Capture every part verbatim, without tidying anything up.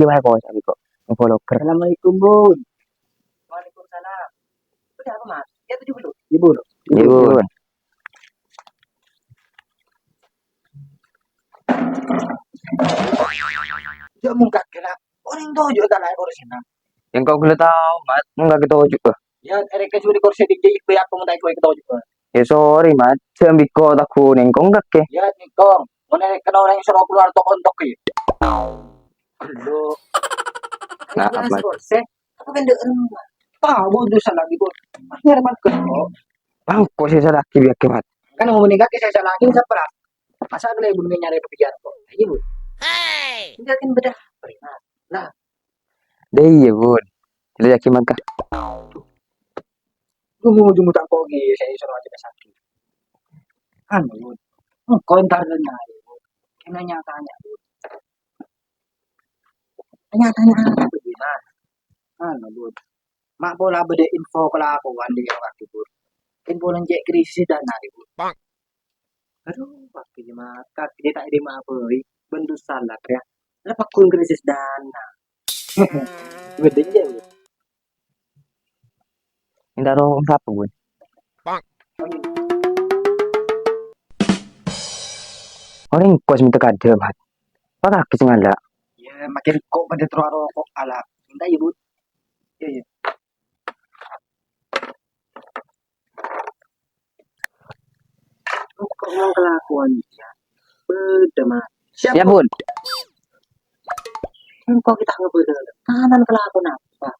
Itu aja kok, tapi kok. Mau vlogger. Assalamualaikum, Bun. Waalaikumsalam. Udah apa, Mas? Ya, tujuh puluh. Ibu. Ibu. Ya, mungkin kena orang tahu juga kan, orang sini. Yang kau gula tahu, Mat, enggak kita juga. Ya, erek ke juri kursi di J I P apa mau tahu juga. Ya, sorry, Mat. Sambil kau tak kuning, kau enggak ke? Ya, nih, kong. Mau naik kena orang suruh keluar toko untuk ya. Aduh. Nah, Mas. Kursi. Apa kan dek rumah? Tahu dosa lagi, Bun. Nyari makan kok. Bang, kok saya salah lagi biar kemat. Kan mau menikah ke saya salah lagi siapa? Masa ada ibu nyari kebijakan kok? Iya, Bun. Hei. Enggak kan bedah. Nah, deh iya, Bun. Kita yakin mangka. Dungu-dungu tak kok gitu, saya suruh aja sakit. Anu, Bun. Engkau entar dengar, Bun. Kena nyatanya, Bun. Tanya-tanya apa gimana? Anu, Bun. Mak pola beda info kelakuan di waktu, Bun. Info nang cek krisis dana, Bun. Bang. Aduh, waktu gimana? Kaki tak ada apa, Bun. Bantu salah ya. Apa kun krisis dana? Bedanya, Bun. Minta tolong siapa, Bun? Orang kos minta kade, Mat. Apa kaki sing ala? Ya, makin kok pada terus rokok ala. Minta ya, Bun. Ya, ya. Kok yang kelakuan dia? Beda, Mat. Siap, Bun. Engko kita ngobrol. Kanan kelakuan apa?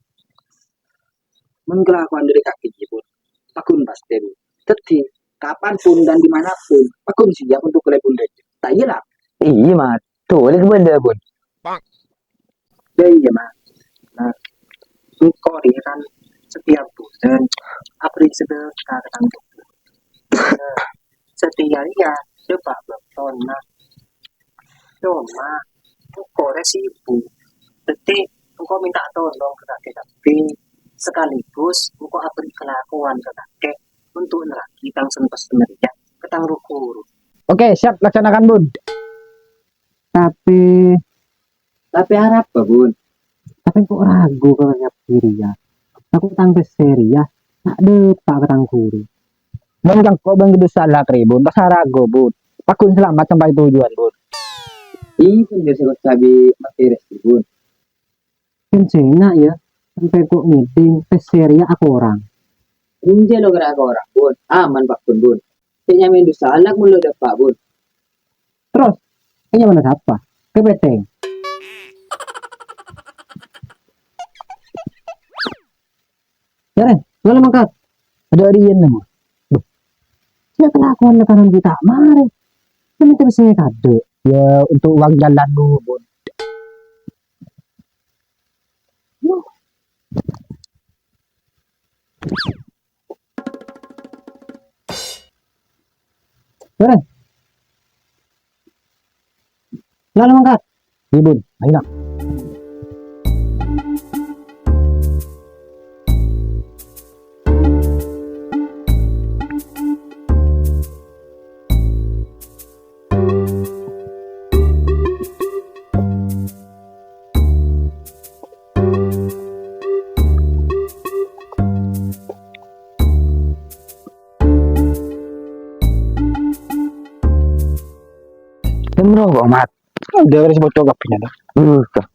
Mon kelakuan dari kaki jipun, paggun pasti, Bu. Jadi, kapanpun dan dimanapun, paggun siap untuk telepon raja. Tak iya lah? Iya, Mat. Tuh, boleh ke Banda, Bun. Ya iya, Mat. Nah, engko dia kan setiap bulan abri sedekah ke tanggung. Setia iya, coba beton, nah. Cuma, engko re sibuk. Jadi, engko minta tolong ke kakek tapi sekaligus engko abri kelakuan ke kakek untuk neragi tang sen customer ya, ke tang ruku. Oke, siap, laksanakan, Bun. Tapi, tapi arapa, Bun? Tapi kok ragu kalau nyap diri ya? Aku tang pesseri ya, nak depa ke tang guru. Bang, kok bang gitu salah kri, Bun? Pas ragu, Bun. Pakun selamat sampai tujuan, Bun. Ih, Bun, biasa kok cabi mati resti, Bun. Kan enak ya, sampai kok ngiding, pesseri ya aku orang. Enje lo kira aku orang, Bun. Aman, Pak Bun, Bun. Cek nyamain dosa anak mulu depa, Bun. Terus, ini mana siapa? Kepeteng. Ya, Ren, malam angkat. Ada Rian nama. Duh. Siapa kelakuan kanan kita? Mari. Ini minta saya kado. Ya, untuk uang jalan dulu, Bun. Duh. Bareng. Lalu mangkat. Iya, Bun. Ayo, nak. Dem rokok, Mat. Udah beres bocor kabehnya, dah. Uh, dah.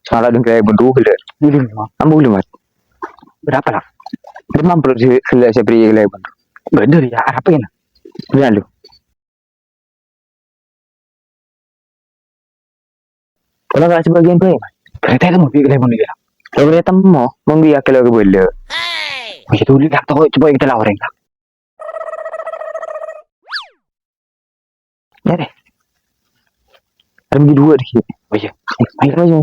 Salah dong, kayak bedu, gila. Ini, Mat. Ambu dulu, Mat. Berapa, lah? Lima puluh si, gila, saya beri, gila, bedu. Bener ya, apa ini? Bener, lu. Kalau nggak sebagian gue, Mat. Kereta itu mau bikin, mau bikin. Kalau kereta mau, mau bikin, kalau gue boleh. Oh, iya, tuh, lihat, tuh, coba kita lah, orang. Ya deh. Ada bagi dua deh. Oh iya. Ayo, ayo.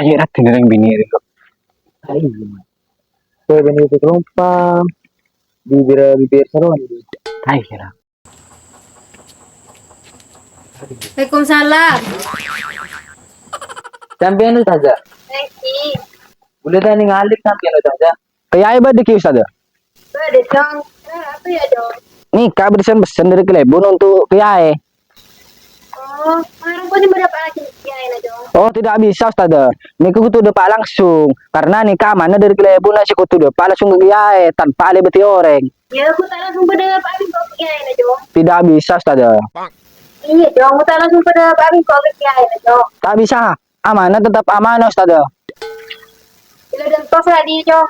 Ayo, raddhin rèng binè' dulu. Ayo. Kowe binè' itu lompa. Bibir, bibir seru. Ayo, kira. Waalaikumsalam. Sampèyan, Ustazah? Ngghi. Bulâ ta' nèngalè sampèyan, Ustazah? Kèyaè bâdâ ghi, Ustazah? Bâdâ, Cong. Eh, apa ya, Cong? Nèka bâdâ pèsan-pèsan dâri Kè Lèbun untuk kèyaè. Oh, marèng kok sè bâdâ apa lagi kèyaèna, Cong? Oh, tidak bisa, Ustazah. Nèka kodhu dâpa' langsung. Karena nèka amanah dâri Kè Lèbun sè kodhu dâpa' langsung ka kèyaè tanpa alèbâdhi orèng. Ya, aku tak langsung pada apa lagi kok kèyaèna, Cong? Tidak bisa, Ustazah. Iya, Cong. Aku tak langsung pada apa lagi kok kèyaèna, Cong. Tak bisa. Amanah tetap amanah, Ustazah. Bila dan tos tadi, Cong.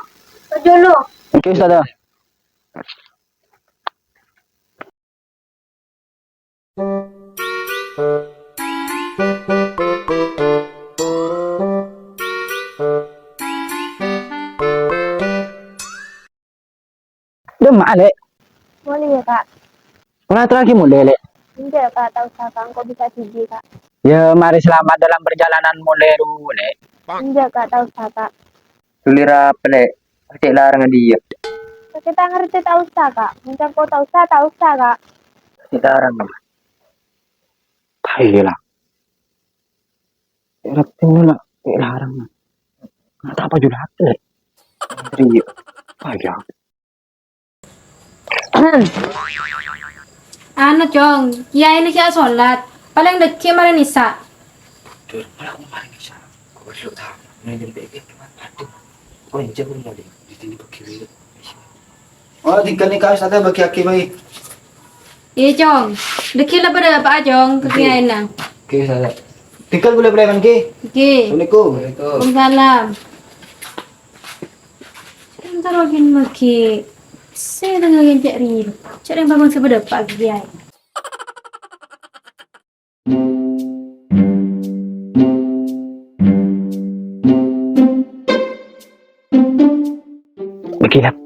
Ojo lu. Oke, Ustazah. Dâ' emma', Lè'? Molè, yâ, Kak. Ora terro ghi' molè, Lè'? Enjâ', Kak, ta' osa, Kak. Engko' bisa dhibi', Kak. Yâ, marè selamat dalam perjalanan molè ru, Lè'. Enjâ', Kak, ta' osa, Kak. Dhuli ra apa, Lè'? Cè' larang dâ' iyâ. Cè' ta' ngartè ta' osa, Kak. Mon ca'na engko' ta' osa, ta' osa, Kak. Cè' larang. Ayolah. Cè' raddhin la, cè' larang. Nggak apa juga, Lè'. Iya. Ayo. Anu, Cong, kèyaèna ghi' asolat. Palèng dâgghi' marèna Isa. Dur, malah aku marèna Isa. Kok perlu tahu? Ini jam berapa? Aduh. Kok ini jam berapa? Di sini pergi dulu. Oh, tinggal nih, Kak, Ustazah bagi aki mai. Iyâ, Cong. Dâgghi' la bâdâ apa, Cong? Kèyaèna. Oke, Ustazah. Tinggal boleh-boleh kan, Ki? Oke. Assalamualaikum. Waalaikumsalam. Entar lagi lagi. Saya tengah ngecek ri. Cek yang bangun sebeda pagi ya. Bagi, Lap.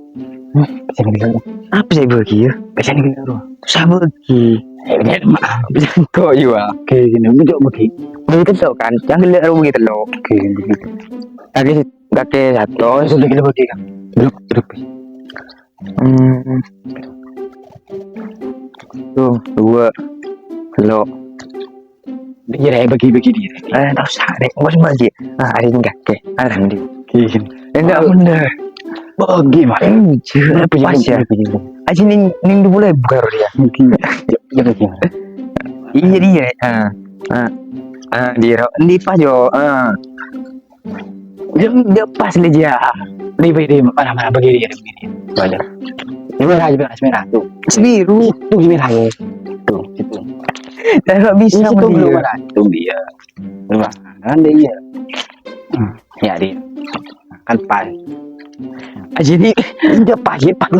Hmm, bisa nih, bisa. Apa sih bagi ya? Bisa nih, bisa. Susah bagi. Eh, maaf. Bisa kok, iya. Oke, gini, bisa bagi. Bagi telok kan? Yang gila, bagi telok. Oke, gini. Lagi Kakè satu. Oh, sudah gila bagi, Kak. Duduk, duduk. Hmm. Tuh, dua. Lo. Iya, deh, bagi-bagi dia. Eh, tak usah, deh. Nggak usah bagi. Ah, ada yang kakè. Ada yang di. Gini. Enggak bener. Bagi, Mak. Iya, pas ya. Aja ning, ning dulu buka dia. Ya, bagi. Iya, iya. Ah. Ah. Ah, di ro-, di pas yo. Ah. Dia, dia pas aja. Di, di, di, mana, mana, begini, begini. Tuh, ada. Ini merah aja, merah, merah. Tuh. Sebiru. Tuh, merah ya. Tuh, gitu. Dan nggak bisa. Ini tuh dia. Belum ada. Tuh, dia. Belum ada, dia. Hmm, ya, dia. Kan pas. Ah, jadi, dia pas, ya, pas.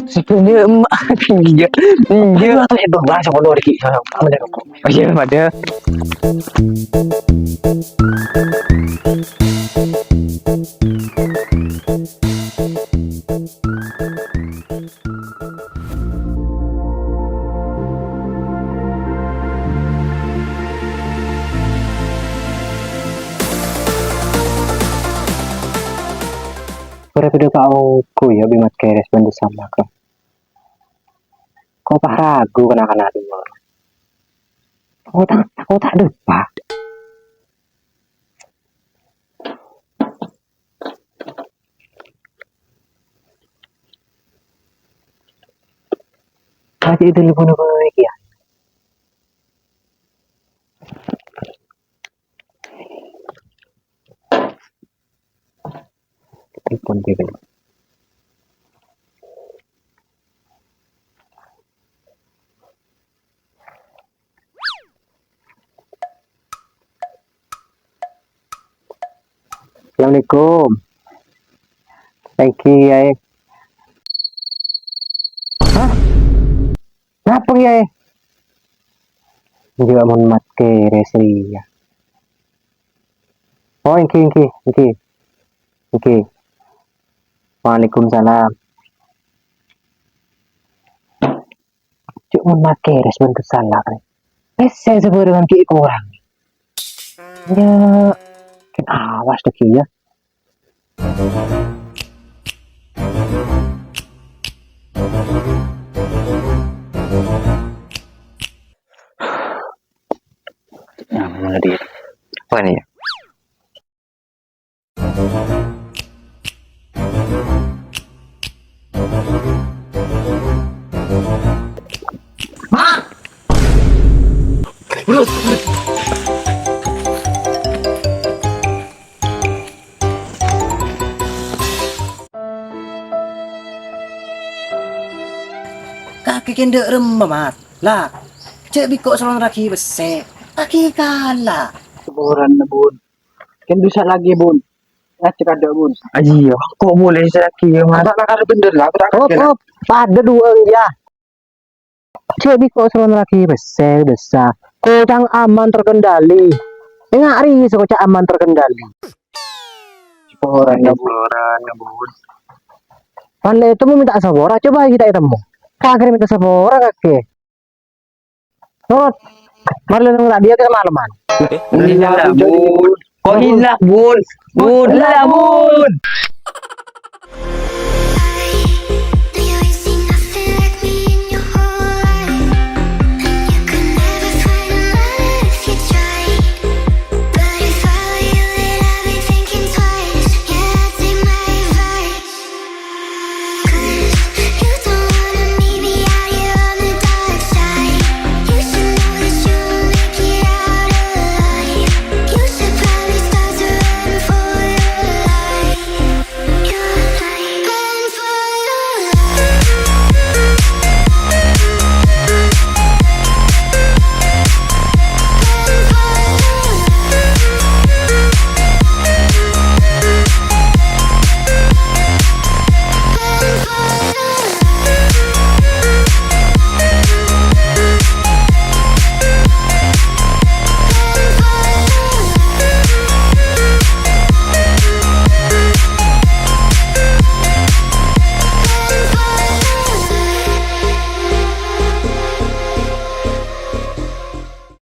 Sebenarnya, emak, iya. Iya. Aduh, atau itu, bahasa kono, Riki. Sama, sama, sama. Oh, iya, pada. Ora bâdâ kaongghu ya, Bimat Keres bân Dusama, kok. Kok pas ragu kena-kena dulu. Kok tak, kok tak depak. Lagi itu lu bunuh-bunuh iki ya. Telepon dia dulu. Assalamualaikum. Thank you, Yae. Hah? Napa, Yae? Enggak, mon mat kere sih, ya. Oh, engghi, engghi, engghi. Engghi. Waalaikumsalam. Cuk, mon mat kere sebentar salah, eh. Pèssè sabârengan ghi' korang. Ya, Awas dâgghi' iyâ. Nah, mana dia? Apa ini ya? Kakè kèndhâ' remma, Mat. La, jhâ' bi' ko' sorowan raghi pèssè. Raghi kala'. Saporana, Bun. Kèng bisa lagi, Bun. Ya, cekada, Bun. Ajiya, ko' bolè sè lagi, ya, Mat? Apa nakar bener, la, aku tak Hop, ngerti, la. Hop. Padâ duwâ', ya. Jhâ' bi' ko' sorowan raghi pèssè, dessa. Koca'na aman terkendali. Enga' rèya sè koca'na aman terkendali. Saporana, Bun. Saporana, Bun. Pan ètemmo mènta sapora, coba kita ètemmo. Kakè mènta sapora, kakè. Norot. Marlè neng ta' dia ke semaleman. Ella, Bun. Ko' ella, Bun. Bun, ella, Bun.